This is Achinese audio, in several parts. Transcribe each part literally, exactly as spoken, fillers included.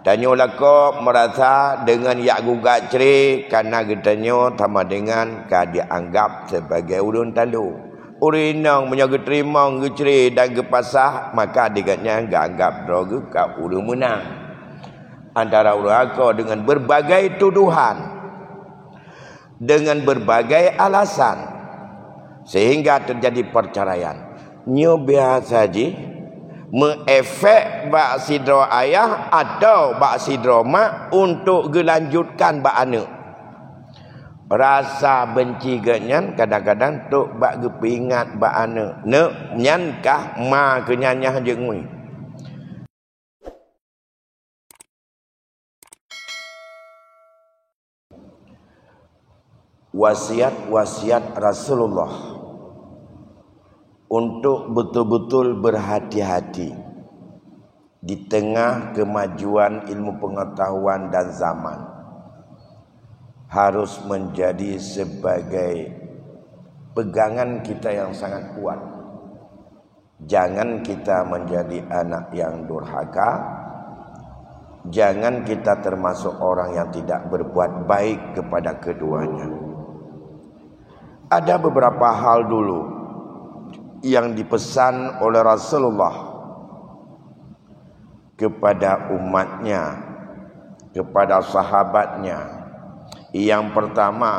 Tanyoe lakoe meurasa deungon jak gugat cre, kareuna geutanyoe sama deungon ka jianggab sibagai ureuëng talo. Ureuëng inong meunyoe geuteurimong, geucre dan geupasah, maka di gobnyan geuanggab droe geuh ka ureuëng meunang. Antara ureuëng lakoe deungon beurbagai tudohan, deungon beurbagai alasan, sehingga teujadi peurceraian. Nyoe biasa jih meuefek bak sidroe ayah atawa bak sidroe mak untuk geulanjutkan bak aneuëk. Rasa beunci geuhnyan kadang-kadang trok bak geupeuingat bak aneuëk. Neuk, nyan kah ma keuh nyan nyang jeuet ngui. Wasiat-wasiat Rasulullah untuk betul-betul berhati-hati di tengah kemajuan ilmu pengetahuan dan zaman harus menjadi sebagai pegangan kita yang sangat kuat. Jangan kita menjadi anak yang durhaka. Jangan kita termasuk orang yang tidak berbuat baik kepada keduanya. Ada beberapa hal dulu yang dipesan oleh Rasulullah kepada umatnya, kepada sahabatnya. Yang pertama,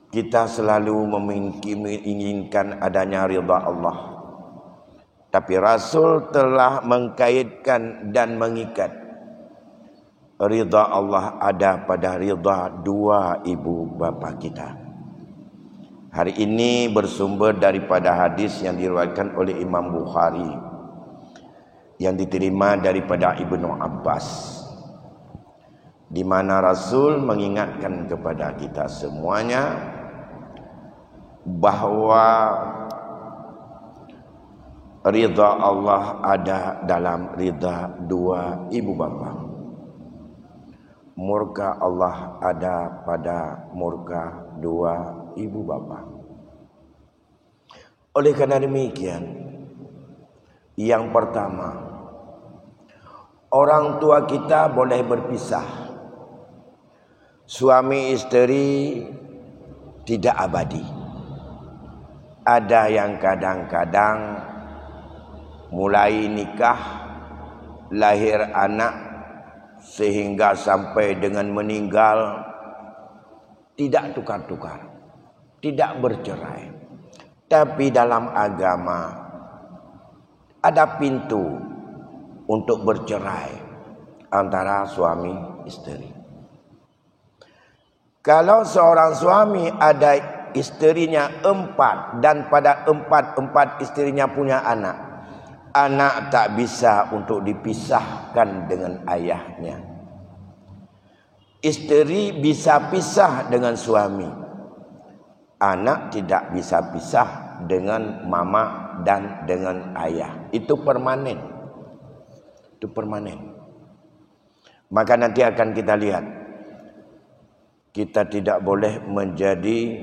kita selalu memingki-, menginginkan adanya ridha Allah. Tapi Rasul telah mengkaitkan dan mengikat ridha Allah ada pada ridha dua ibu bapa kita. Hari ini bersumber daripada hadis yang diriwayatkan oleh Imam Bukhari, yang diterima daripada Ibnu Abbas, di mana Rasul mengingatkan kepada kita semuanya bahwa ridha Allah ada dalam ridha dua ibu bapa. Murka Allah ada pada murka dua ibu bapa. Oleh karena demikian, yang pertama, orang tua kita boleh berpisah. Suami isteri tidak abadi. Ada yang kadang-kadang mulai nikah, lahir anak, sehingga sampai dengan meninggal, tidak tukar-tukar, tidak bercerai. Tapi dalam agama ada pintu untuk bercerai antara suami isteri. Kalau seorang suami ada isterinya empat dan pada empat-empat isterinya punya anak, anak tak bisa untuk dipisahkan dengan ayahnya. Isteri bisa pisah dengan suami. Anak tidak bisa pisah dengan mama dan dengan ayah. Itu permanen. Itu permanen. Maka nanti akan kita lihat. Kita tidak boleh menjadi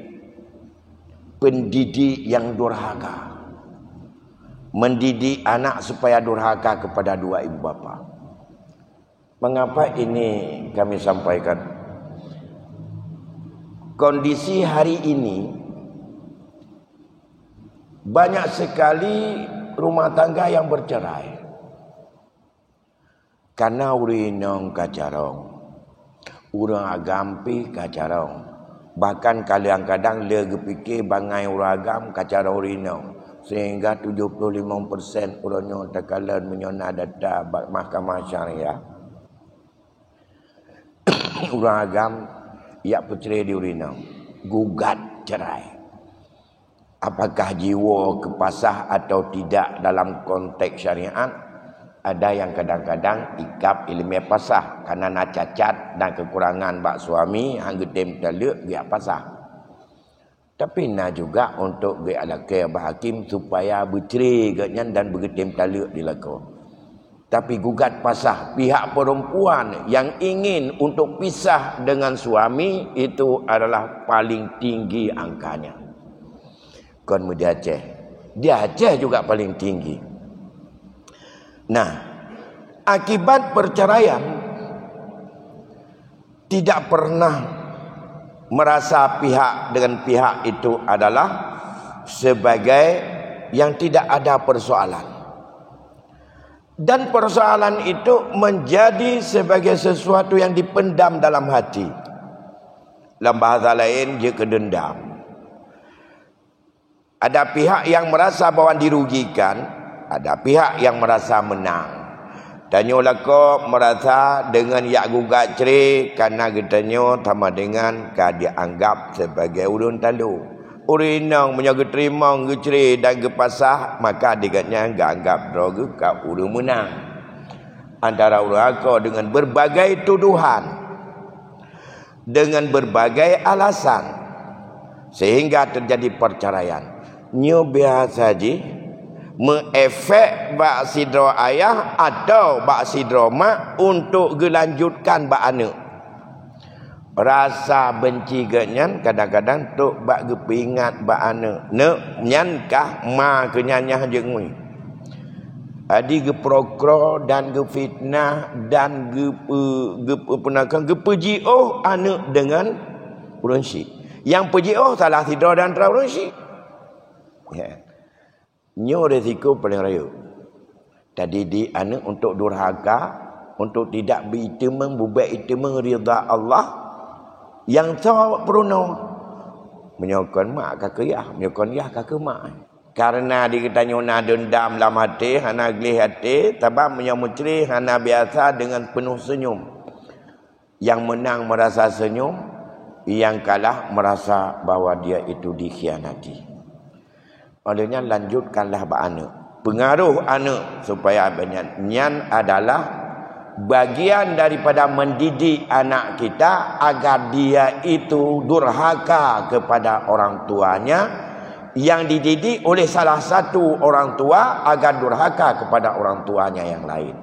pendidik yang durhaka. Mendidik anak supaya durhaka kepada dua ibu bapa. Mengapa ini kami sampaikan? Kondisi hari ini, banyak sekali rumah tangga yang bercerai. Karena ureuëng inong ka carông, ureuëng agam pih ka carông. Bahkan kadang-kadang le geupike bangai ureuëng agam ka carông ureuëng inong, sehingga tujuh puluh lima persen uroe nyoe takalon meunyoe na data bak mahkamah syariah. Ureuëng agam jak peucre di ureuëng inong, gugat cerai. Apakah jiwoe keu pasah atau tidak dalam konteks syariat? Ada yang kadang-kadang ikab ileumèe pasah karena na cacat dan kekurangan bak suami, han geutem taleuek geujak pasah. Tapi na juga untuk geujak lakèe bak hakim supaya beucre gobnyan dan beugeutem taleuek di lakoe. Tapi gugat pasah pihak perempuan yang ingin untuk pisah dengan suami itu adalah paling tinggi angkanya. Kon meuh di Aceh. Di Aceh juga paling tinggi. Nah, Akibat perceraian, tidak pernah merasa pihak dengan pihak itu adalah sebagai yang tidak ada persoalan. Dan persoalan itu menjadi sebagai sesuatu yang dipendam dalam hati. Lam bahasa lain, jeuet keu dendam. Ada pihak yang merasa bahwa dirugikan, ada pihak yang merasa menang. Tanyoe lakoe merasa deungon jak gugat cre karena geutanyoe sama dengan ka dianggap sebagai ureuëng talo. Ureuëng inong meunyoe geuteurimong, geucre dan geupasah, maka di gobnyan geuanggap droe geuh ka ureuëng meunang. Antara ureuëng lakoe dengan berbagai tuduhan, dengan berbagai alasan, sehingga terjadi perceraian. Nyoe biasa jih meuefek bak sidroe ayah atau bak sidroe mak untuk geulanjutkan bak aneuëk. Rasa benci geuh nyan kadang-kadang trok bak geupeuingat bak aneuëk, "Neuk, nyan kah ma keu nyan nyang jeuet ngui." Jadi geuprokro dan geufitnah dan geupeu-, geupeu-, geupeujioh aneuëk deungon ureuëng syik. Nyang peujioh salah sidroe di antara ureuëng syik. Ya. Nyoe risiko paleng rayeuk. Tadidik aneuëk untuk durhaka, untuk tidak beuiteumeng, bubek iteumeng ridha Allah, nyang soe peurunoe. Meunyoe kon mak ka keu yah, meunyoe kon yah ka keu mak. Karena di geutanyoe na dendam lam até, hana gleh até, sabab meunyoe meucre hana biasa dengan penuh senyum. Yang menang merasa senyum, yang kalah merasa bahwa dia itu dikhianati. Oleh nyan, lanjutkanlah bak aneuëk. Pengaruh aneuëk supaya banyak nyan adalah bagian daripada mendidik anak kita agar dia itu durhaka kepada orang tuanya, yang dididik oleh salah satu orang tua agar durhaka kepada orang tuanya yang lain.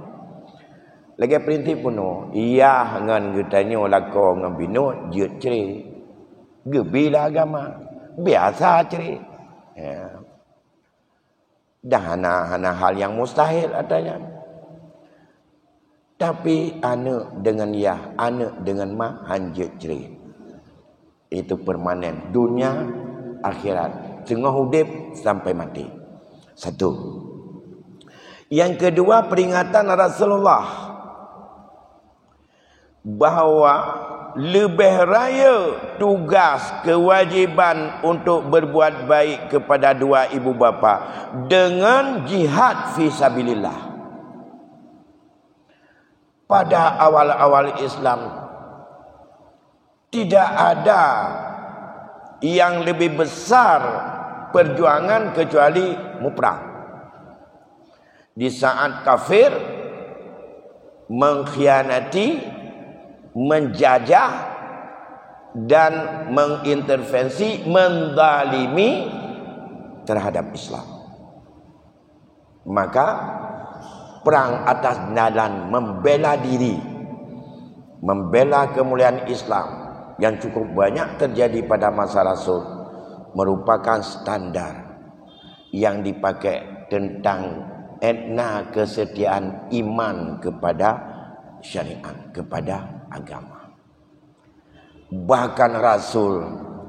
Lagée prinsip bunoe, yah ngon geutanyoe lakoe ngon binôh jeuet cre. Geubila agama, biasa cre. Ya. Dan hana, hana hal nyang mustahil atra nyan. Tapi aneuëk deungon yah, aneuëk deungon ma han jeuet cre. Itu permanen, dunia, akhirat. Singoh udeb sampai mati. Satu. Yang kedua, peringatan Rasulullah bahwa leubeh raya tugas kewajiban untuk berbuat baik kepada dua ibu bapa dengan jihad fi sabilillah. Pada awal-awal Islam, tidak ada yang lebih besar perjuangan kecuali muprang. Di saat kafir mengkhianati, menjajah, dan mengintervensi, mendalimi terhadap Islam. Maka, perang atas jalan membela diri, membela kemuliaan Islam yang cukup banyak terjadi pada masa Rasul merupakan standar yang dipakai tentang etna kesetiaan iman kepada syariat, kepada agama. Bahkan Rasul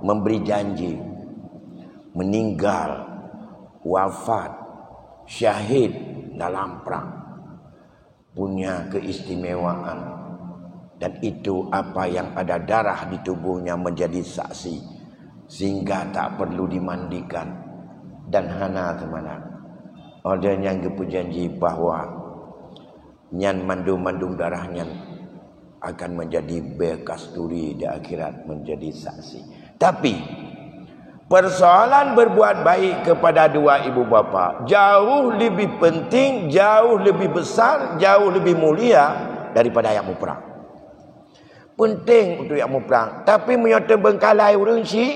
memberi janji meninggal, wafat, syahid dalam perang punya keistimewaan, dan itu apa yang ada darah di tubuhnya menjadi saksi, sehingga tak perlu dimandikan dan hana teumanak. Ada nyang geupeujanji bahwa nyan mandum-mandum darah nyan akan menjadi bée kasturi di akhirat, menjadi saksi. Tapi, persoalan berbuat baik kepada dua ibu bapa jauh lebih penting, jauh lebih besar, jauh lebih mulia daripada nyang muprang. Penting untuk nyang muprang, tapi meunyoe teubengkalai ureuëng syik,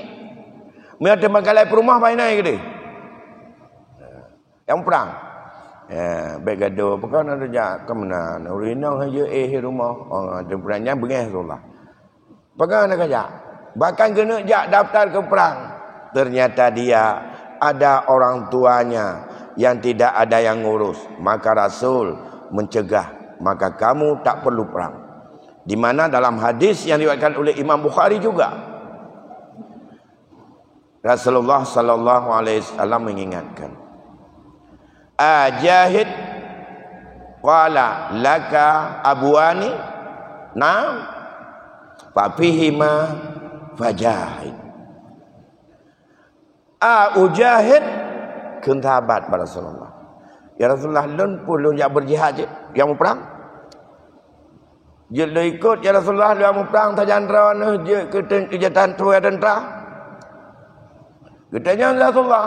meunyoe teubengkalai peurumoh, bagaimana keudeh? Nyang muprang. Ya, bék gadoh, pakon na jak keumeuna, ureuëng inong han jeuet éh rumoh. Oh, teumpuran nyan beungéh Rasulullah. Pakon na kajak? Bahkan keuneuk jak daftar keu prang. Ternyata dia ada orang tuanya yang tidak ada yang ngurus. Maka Rasul mencegah, Maka kamu tak perlu perang. Di mana dalam hadis yang diriwayatkan oleh Imam Bukhari juga, Rasulullah sallallahu alaihi wasallam mengingatkan, "Ajahid?" Qala, "Laka abuani?" "Na'am." "Fa fihima fajahid." "A ujahid?" Kheun sahabat bak Rasulullah, "Ya Rasulullah, lôn peue lôn jak beujihad cit, jak muprang?" "Jeuet lôn ikot, ya Rasulullah, lôn muprang sajan droeneuh jeuet keu ten-, keujahatan tuha teuntara." Geutanyong Rasulullah,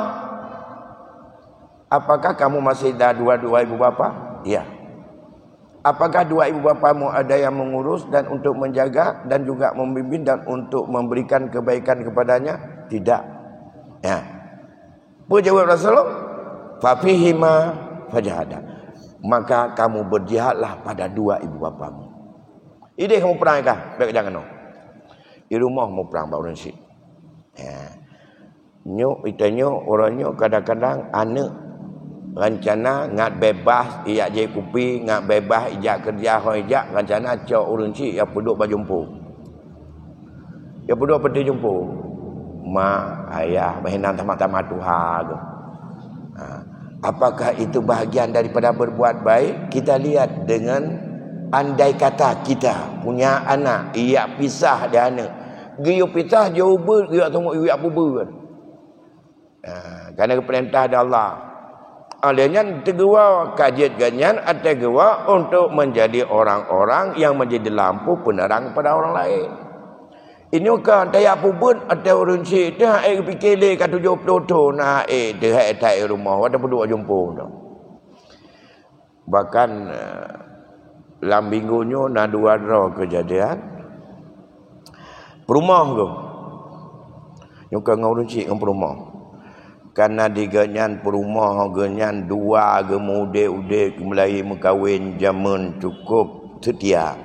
"Apakah kamu masih ada dua, dua ibu bapa?" "Iya." "Apakah dua ibu bapamu ada yang mengurus dan untuk menjaga dan juga membimbing dan untuk memberikan kebaikan kepadanya?" "Tidak." Ya. Peue jaweueb Rasulullah? "Fa fihima fajahada." "Maka kamu berjihadlah pada dua ibu bapamu." Ideh kamu perang kah? Bèk jangan noh. Di rumoh muprang bak ureueng syiek. Ya. Nyoe, ita nyoe, uroe nyoe kadang-kadang aneuk rancana ngat bebas, ijak jép kupi, ngat bebas, ijak keureuja, ho ijak, rancana cok ureueng syiek nyang peuduek bak jumpo. Nyang peuduek bak jumpo. Mak, ayah, meuhinan sama-sama tuha tu. Ha. Apakah itu bahagian daripada berbuat baik? Kita lihat dengan andai kata kita punya anak, ijak pisah di aneuk. Geuyue pisah, jeuet ubeuet, geuyue teungoh, geuyue peubeuet. Ha, karena geupeurintah di Allah. Oleh nyan, teugeuwoe ka jeuet geuhnyan, ateueh geuwoe untuk menjadi orang-orang yang menjadi lampu penerang kepada orang lain. Inoe ka tajak peubeuet ateueh ureueng syiek teuh, hana geupike lé ka tujoh ploh thon, hana teuh, hai that rumoh, watèe peuduek jumpo tu. Bahkan, eh, lam minggu nyoe na dua droe keujadian. Peurumoh geuh. Nyoe ka ngon ureueng syiek ngon peurumoh. Karena di geuhnyan peurumoh geuhnyan dua geumeu-udép-udép, meulahé meukawen jameun cukôp seutia.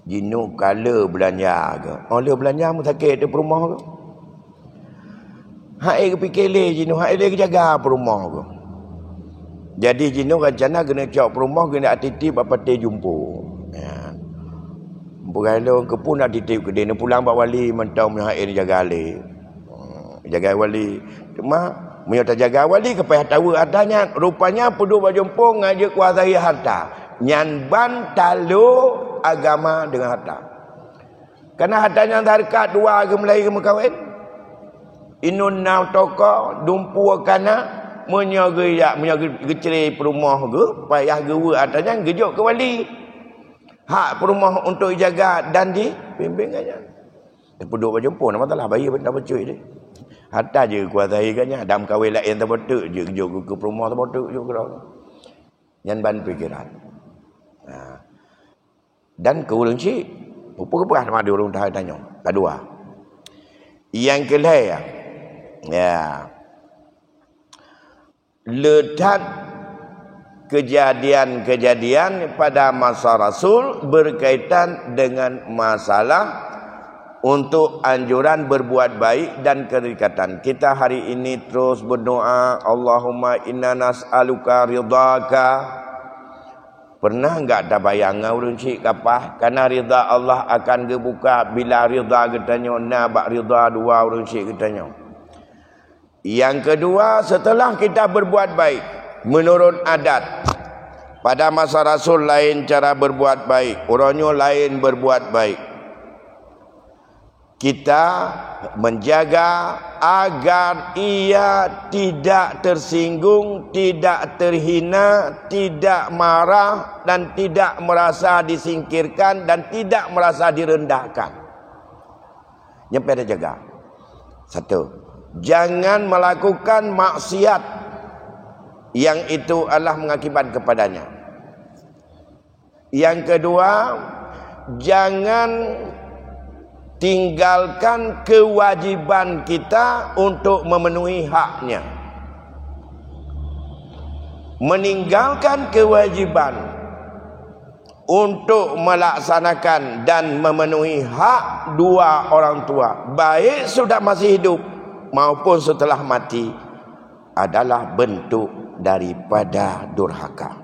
Jinoe ka le beulanja geuh. Oh, le beulanja meusakét teuh peurumoh geuh. Hana geupike lé jinoe, hana lé geujaga peurumoh geuh. Jadi jinoe rancana geuneuk cok peurumoh geuneuk titip bak paté jumpo. Ya. Peugah lôn keupeue nak titip keudeh, neupulang bak wali mantong meunyoe hana neujaga lé. Hmm, jaga wali. Cuma, meunyoe tajaga wali, ka payah taweuk harta nyan. Rupanya peuduek bak jumpo ngon jeuet kuasai harta. Nyan ban talo agama deungon harta. Kana harta nyan hareukat dua geuh meulahé geumeukawen. Inong na toko, dumpeue kana, meunyoe geujak, meunyoe geu-, geucre peurumoh geuh, payah geuweuk harta nyan geujok keu wali. Hak peurumoh untuk ijaga dan dipimpin gobnyan. Peuduek bak jumpo, nama salah bayi benda becuit deh. Harta jeuet kuasai gobnyan, dam kawen laén saboh teuk, jeuet geujok keu peurumoh saboh teuk, jeuet keu droe. Nyan ban pikeran. Nah. Dan keu ureueng syiek, peue peugah teuma di ureueng tuha tanyoe. Kadua. Nyang keulhèe, ya. Le that kejadian-kejadian pada masa Rasul berkaitan dengan masalah untuk anjuran berbuat baik dan kedekatan. Kita hari ini terus berdoa, "Allahumma inna nas'aluka ridhaka." Pernah enggak tabayang ngon ureueng syiek kapah? Karena ridha Allah akan geubuka bila ridha geutanyoe na bak ridha dua ureueng syiek geutanyoe. Yang kedua, setelah kita berbuat baik, menurut adat, pada masa Rasul lain cara berbuat baik, uroe nyoe lain berbuat baik. Kita menjaga agar ia tidak tersinggung, tidak terhina, tidak marah, dan tidak merasa disingkirkan dan tidak merasa direndahkan. Nyan payah tajaga. Satu, jangan melakukan maksiat yang itu adalah mengakibat kepadanya. Yang kedua, jangan tinggalkan kewajiban kita untuk memenuhi haknya. Meninggalkan kewajiban untuk melaksanakan dan memenuhi hak dua orang tua, baik sudah masih hidup maupun setelah mati, adalah bentuk daripada durhaka.